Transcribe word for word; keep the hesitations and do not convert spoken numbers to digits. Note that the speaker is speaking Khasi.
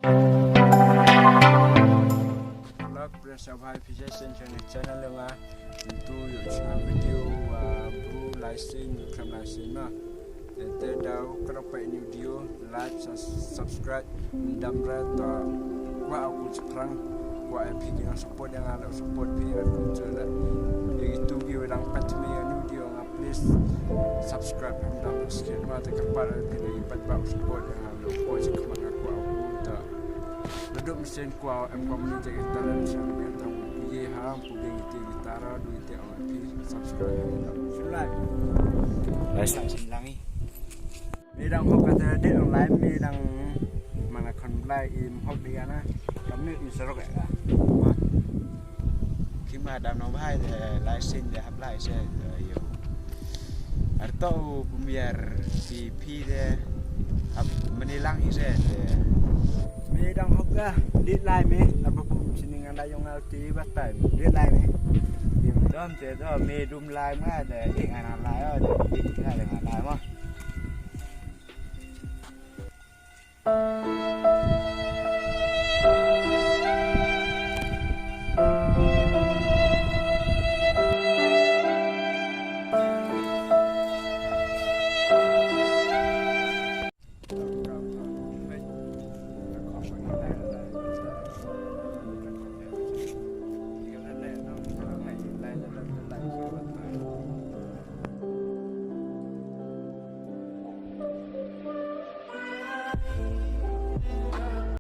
Hello, friends, sha ba phi ïa shen shen channel nga. Ntu ïoh shen video, uh, bru lai sing, khlem lai sing na. Te te da u kra pa new video, like, sa subscribe, ndam ra ta. Wa aku seprang, wa phi ki nang support ïa nga, la support phi aku tu la. Ïa itu ki wa dang pat me ïa new video nga, please subscribe, ndam skit ma te kepar phi la pat ba support ïa nga, la support si kemat aku aku ta. Naduh mynsiem kwah em kwah mane jaka talent sha ka bynta u ye ha, u bynta ite gitara, du ite ong phi subscribe. Shu like. Nice. Like shu lang i. Me dang hok kata dei dang lai me dang mana khon Blai i hok dei na. Kam ne i sarok ya. Ki ma dam nong bhai de lai sing de hap lai se de yo. Arto u bumiar pi pi de hap mani lang i se de. Me dang hok ga, dit lai me, apa pun sini ngan lai yong al ti batai, dit lai me. Dom te do me dum lai ma de, ik ana lai o de, ik ana lai ma lai ma.